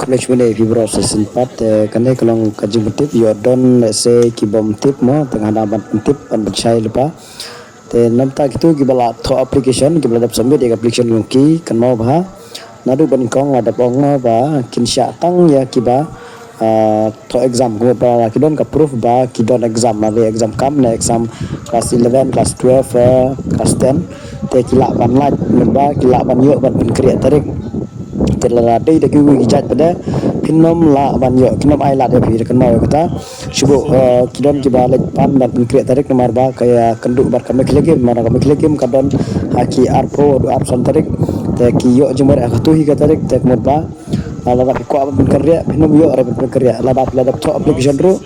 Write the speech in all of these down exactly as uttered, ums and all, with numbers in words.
Khublei shibun ïa phi baroh sa shisien pat, te kane ka long ka jingpyntip ïoh don lehse ki bym tip mo, te nga hap ban pyntip ban pynshai lypa. Te namar kito kiba la thoh application, kiba la dep submit ïa ka application jong ki, kynmaw bha. Naduh ba nyngkong la dep ong ba kin shah tang ïa kiba, ah, thoh exam, kumta ba ki don ka proof ba ki don exam, lada exam kam ne exam class eleven, class twelve, eh, class ten. Te ki lah ban lait, kumta ba ki lah ban ïoh ban pynkhreh tarik. Te lada dei da kiwei ki jait pat de, phin ym lah ban ïoh, kin ym ai lad ïa phi, kynmaw ïa kata. Shu buh, eh, ki don kiba leit pan ban pynkhreh tarik namar ba ka ïakynduh bad ka Meghalaya Games, namar ka Meghalaya Games ka don ha ki arphew haduh arphew san tarik. Te ki ïoh jingmareh ha kato hi ka tarik, te kumta ba, eh, lada phi kwah ban pynkhreh, phin ym ïoh re ban pynkhreh. Lada phi la dep thoh application ruh,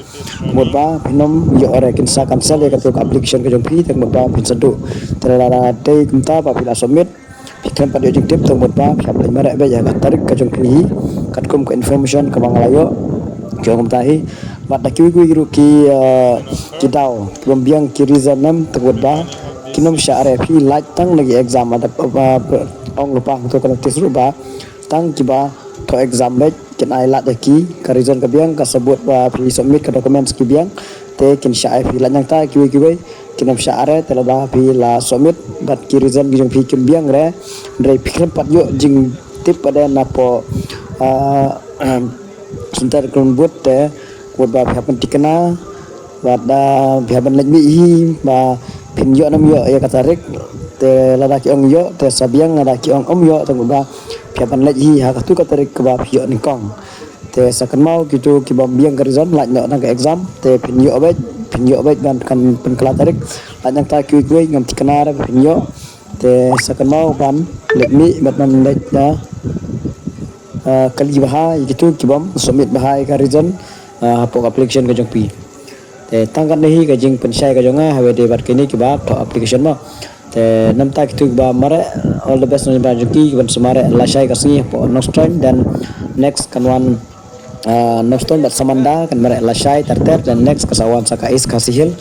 kumta ba phin ym ïoh re, kin sa cancel ïa kato ka application ka jong phi, te kumta ba phin sa duh. Te lada dei kumta ba phi la submit, phi khlem pat ïoh jingtip, te kumta ba phi hap leit mareh beit ïa ka tarik ka jong phi hi, katkum ka information kaba nga la ïoh jong kumta hi. Bad da kiwei kiwei ruh ki, eh, ki daw, ki bym biang ki reason em, te kumta ba kin ym shah re, phi lait tang na ki exam, lada, eh, ong lypa ha kato ka notice ruh ba tang kiba thoh exam beit kin ai lad ïa ki, ka reason ka biang, ka sabut ba phi submit ka documents ki biang, te kin shah ïa phi. Lait nangta kiwei kiwei kin ym shah re, te lada phi la submit bad ki reason ki jong phi kim biang re, hynrei phi khlem pat ïoh jingtip pat de napoh, ah, Central Recruitment Board, te kumta ba phi hap ban thikna, bad, ah, phi hap ban leit mih hi ba phin ïoh ne ym ïoh ïa ka tarik. Te lada ki ong ïoh, te sa biang, lada ki ong ym ïoh, te kumta ba phi hap ban leit hi ha kato ka tarik kaba phi ïoh nyngkong. Te sa kynmaw kito ki bym biang ka reason, lait noh tang ka exam, te phin ïoh beit, phin ïoh beit ban kan pynkylla tarik. Lait nangta kiwei kiwei ngam thikna re ba phin ïoh. Te sa kynmaw ban leit mih bad ban leit, ah, ah, kylli bha ïa kito ki bym submit bha ïa ka reason, ah, hapoh ka application ka jong phi. Te tang katne hi ka jingpynshai ka jong nga ha kaba ïadei bad kine kiba thoh application mo. Te namar kito kiba mareh, all the best na ka bynta jong ki, kiban sa mareh lashai ka sngi hapoh Nongstoiñ, then next kan wan, ah, Nongstoiñ bad Samanda kan mareh lashai ter ter, then next ka sa wan sa ka East Khasi Hills.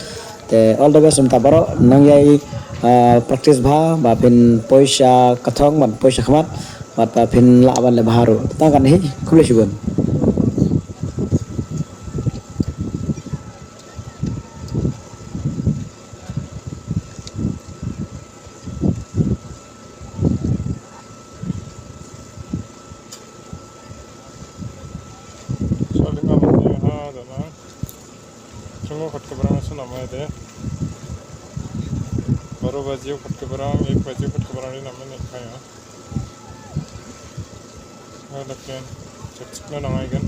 Te all the best na ka bynta baroh, nang ïai, ah, practice bha ba phin poi sha ka thong bad poi sha khmat, bad ba phin lah ban leh bha ruh. Tang katne hi, khublei shibun. Sa lyngngoh mynta ha da na. Jngoh khat ka brang sa namai de. Baro baje khat ka brang, ek baje khat ka brang ri namai ne kaya. Ada ken. Check check na nangai kan.